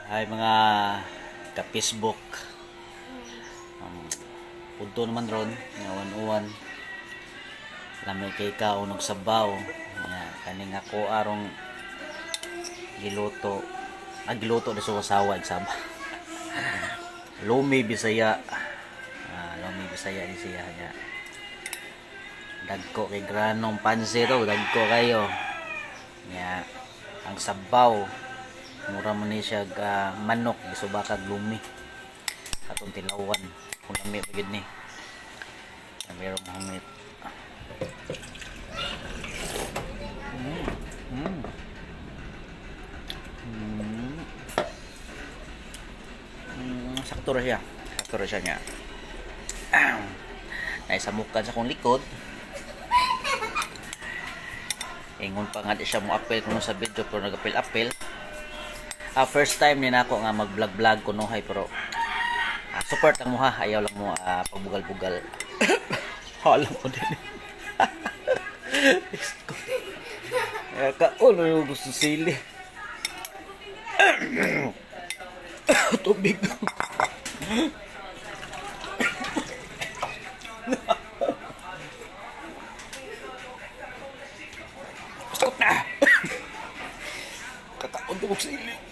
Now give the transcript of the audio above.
Ay, mga ka-Facebook. Punto naman ron, nga uwan-uwan. Lami kay kaon og sabaw. Nga kaning ako arong giluto. Ah, giluto na sawa saba. Lumi Bisaya. Ah, Lumi Bisaya ni siya niya. Dagko kay granong pansit oh, dagko kayo. Nya ang sabaw mura man ni siya manok gisubakag lumi. Atong tilawan kung lami pa gid ni. Merong humit. Sakto ra siya. Sakto ra siya niya. Naisamukan sa akong likod. Ingon pa nga di siya mo apel kuno sa video pero nagapil-apel. Ah, first time ni nako nga mag-vlog-vlog kuno hay, pero support lang mo ha. Ayaw lang mo pagbugal-bugal. Halang ko din. Diyos ko. Eh, kaon yung gusto sili. Tubig. Stop na! Kakaon ko sili.